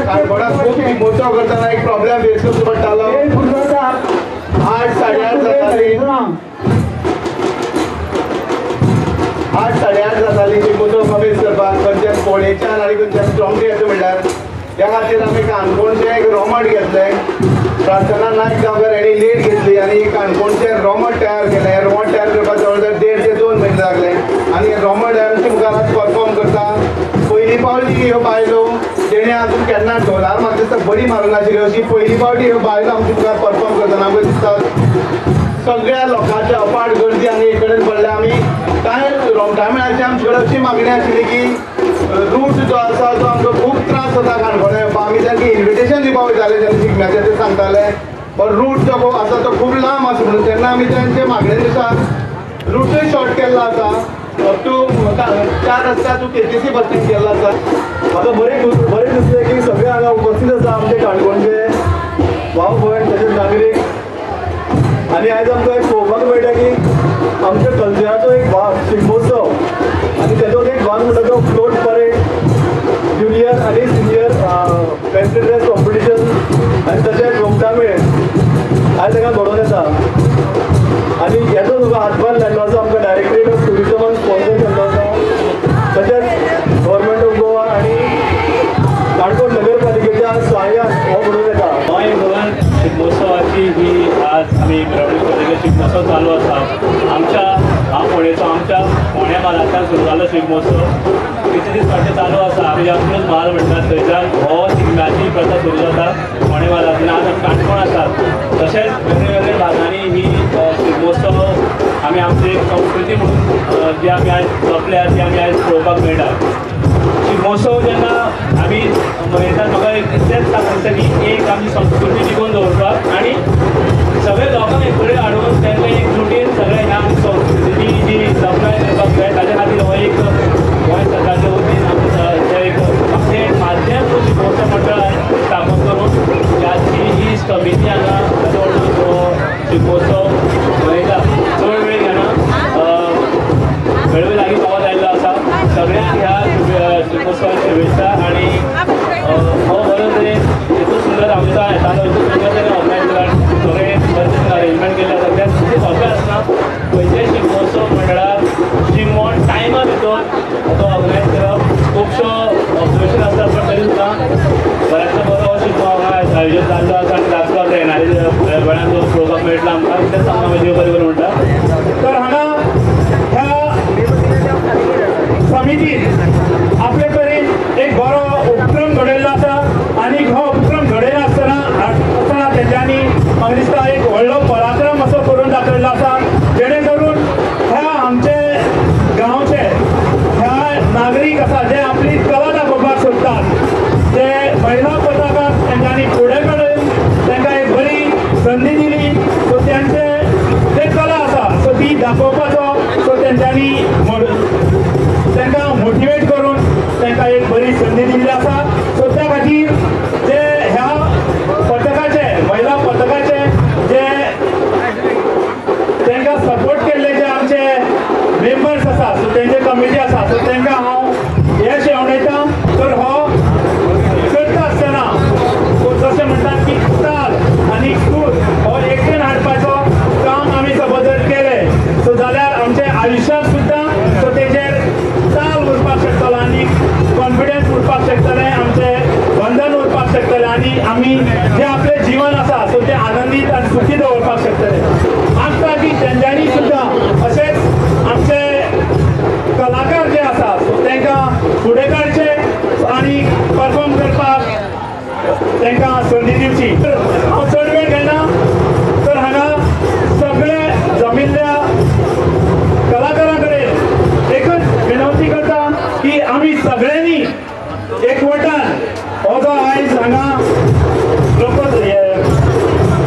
काणकोणांत खूब शिगमोत्सव करतना एक प्रॉब्लेम फेस करचो पडटालो. 8 साडे 8 जाताली, 8 साडे 8 जाताली शिगमोत्सव फेस करपाक. खंयच्यान 3:45 आनी खंयच्यान स्ट्रॉंग येता म्हणल्यार त्या खातीर आमी काणकोणचें एक रोमट घेतलें. प्रार्थना नायक गांवकर हांणी लीड घेतली आनी काणकोणचें रोमट तयार केलें. हें रोमट तयार करपाक जवळ जवळ 1.5 ते 2 म्हयने लागले आनी हें रोमट आमच्या मुखार आज परफॉर्म करता. पयली पावटी ह्यो बायलो तेणे आजून केन्ना ढोलार म्हाका दिसता बडी मारूंक नाशिल्ली अशी पयली पावटी ह्यो बायलो आमच्या मुखार परफॉर्म करतना आमकां दिसता. सगळ्या लोकांची अपाट गर्दी हांगा एक कडेन पडल्या. आमी कांय रोमटा मेळाची आमचे कडेन अशी मागणी आशिल्ली की रूट जो आसा तो आमकां खूब त्रास जाता काणकोणा येवपाक. आमी तांकां इन्विटेशन दिवपाक वयताले जेन्ना शिगम्याचें ते सांगताले, पण रूट जो आसा तो खूब लांब आसा म्हणून तेन्ना आमी तांचे मागणे नुसार रूटूय शॉर्ट केल्लो आसा. अप टू 4 रस्ता तूं KTC bus stand केल्लो आसा. म्हाका बरें दिसलें की सगळे हांगा उपस्थित आसा आमचे काणकोणचे भाव भयण तशेंच नागरीक. आनी आयज आमकां एक पळोवपाक मेळटा की आमच्या कल्चराचो एक भाग शिगमोत्सव आनी तेजोच एक भाग म्हणटा तो फ्लोट परेड, ज्युनियर आनी सिनियर फॅन्सी ड्रेस कॉम्पिटिशन आनी तशेंच रोमटा मेळ आयज हांगा घडोवन येता. आनी हेजो सुद्दां हातभार लायल्लो आसा आमकां डायरेक्टरेट ऑफ ट्युरिजमान स्पॉन्सर केल्लो आसा, तशेंच गव्हर्मेंट ऑफ गोवा आनी काणकोण नगरपालिकेच्या सहाय्यान हो घडोवन येता. गोंय भवन शिगमोत्सवाची ही आज आमी मिरवणूक करतकीर शिगमोत्सव चालू आसा. आमच्या हांव फोंडेचो, आमच्या फोंड्या म्हालांतल्यान सुरू जालो शिगमोत्सव, कितले दीस फाटीं चालू आसा. आमी ज्या म्हाल म्हणटात थंयच्यान हो शिगम्याची प्रथा सुरू जाता फोंडे म्हालांतल्यान. आज आमी काणकोण आसात, तशेंच वेगळे वेगळे भागांनी ही शिगमोत्सव आमी आमची एक संस्कृती म्हणून जी आमी आयज जपल्या ती आमी आयज पळोवपाक मेळटा. शिगमोत्सव जेन्ना आमी मनयतात म्हाका इतलेंच सांगता की एक आमची संस्कृती टिकोवन दवरपाक आनी सगळे लोकांक एक कडेन हाडून तांकां एकजुटीन सगळे ह्या आमची संस्कृतीची जी जतनाय करपाक जाय ताजे खातीर हो एक गोंय सरकारच्या वतीन आमचें एक आमचें माध्यम शिगमोत्सव मंडळ स्थापन करून ह्याची ही समिती हांगा हो शिगमोत्सव मनयता. चड वेळ घेना, वेळ लागीं पावत आयिल्लो आसा. सगळ्यांक ह्या शिगमोत्सवाक शुभेच्छा आनी हो बरो तरेन इतलो सुंदर आमकां येतालो, इतलो सुंदर तरेन ऑर्गनायज केला, सगळें बरें अरेंजमेंट केल्लें आसा. तें सोंपें आसना खंयच्याय शिगमोत्सव मंडळाक शिगमो टायमा भितर तो ऑर्गनायज करप, खुबशो ऑब्जर्वेशन आसता, पण तरी सुद्दां बऱ्याचो बरो हो शिगमो हांगा आयोजन जाल्लो आसा आनी जातलो आतां येणारे वेळान जो पळोवपाक मेळटलो आमकां तें सांगून हांव देव बरें करूं म्हणटा. तर हांगा ह्या समितीन आपले परीन एक बरो उपक्रम घडयल्लो आसा आनी हो उपक्रम घडयला आसतना तेंच्यांनी म्हाका दिसता एक व्हडलो पराक्रम असो करून दाखयल्लो आसा, जेणे करून ह्या आमचे गांवचे ह्या नागरीक आसा जे आपली कला दाखोवपाक सोदतात ते महिला पथकाक तेंच्यांनी फुडें काडून तांकां एक बरी संदी दिली. सो तेंचे ते कला आसा सो ती दाखोवपाचो सो तेंच्यांनी तांकां मोटिवेट करून तांकां एक बरी संदी दिल्ली आसा. सो त्या खातीर जे ह्या पथकाचे महिला पथकाचे जे तांकां सपोर्ट केल्ले जे आमचे मेंबर्स आसा सो तेंचे कमिटी आसा सो तांकां हांव हे शेवणयता. तर हो करता आसतना जशें म्हणटात की ताल आनी सूर हो एकटेन हाडपाचो काम आमी सपोज जर केलें सो जाल्यार आमच्या आयुश्यांत सुद्दां सो तेजेर ताल उरपाक शकतलो आनी कॉन्फिडन्स उरपाक शकतलें, आमचें बंधन उरपाक शकतलें आनी आमी जें आपलें जीवन आसा सो तें आनंदीत आनी सुखी दवरपाक शकतले. मागता की तेंच्यांनी सुद्दां अशेंच आमचे कलाकार जे आसा सो तांकां फुडें काडचे आनी परफॉर्म करपाक तांकां संदी दिवची. हांव चड वेळ घेना, तर हांगा सगळे जमिल्ल्या कलाकारां कडेन एकच विनवती करता की आमी सगळ्यांनी एकवटान हो जो आयज हांगा लोक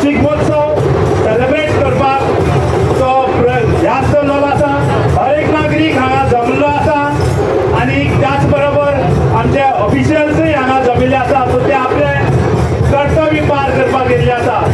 शिगमोत्सव सेलेब्रेट करपाक जो ध्यास चल्लो आसा, हर एक नागरीक हांगा जमलो आसा आनी त्याच बरोबर आमचे ऑफिशियल्सूय हांगा जमिल्ले आसा सो ते आपले कर्तव्य पार करपाक गेल्ले आसा.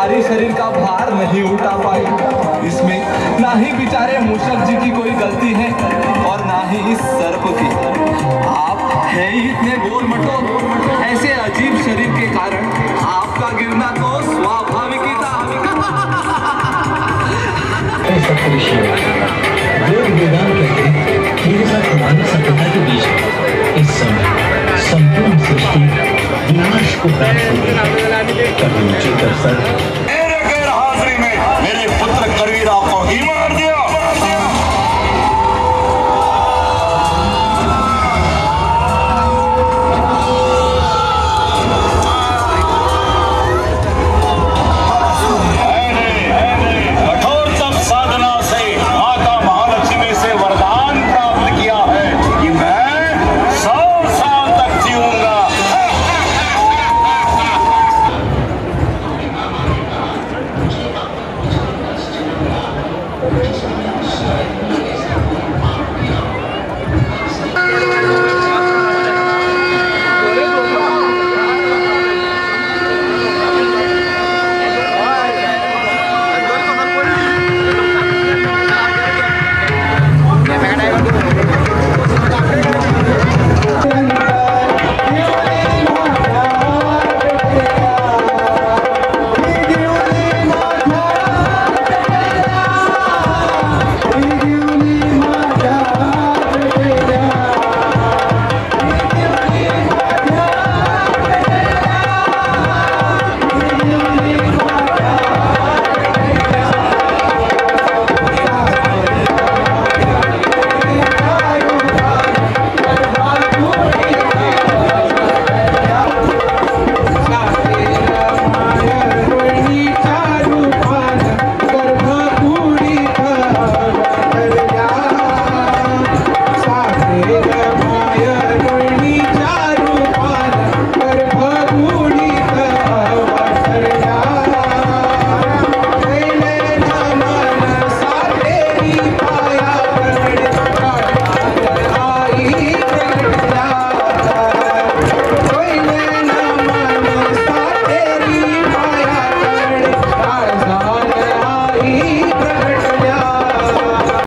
भारी शरीर का भार नहीं उठा पाई। इसमें ना ही बेचारे मूषक जी की कोई गलती है और ना ही इस सर्प की। आप है ही इतने गोल मटोल, ऐसे अजीब शरीर के कारण आपका गिरना तो स्वाभाविक ही था। वेद वेदांत कहते हैं मेरे साथ हमारी सभ्यता के बीच इस समय संपूर्ण सृष्टि विनाश को प्राप्त हो गई। कभी उचित अवसर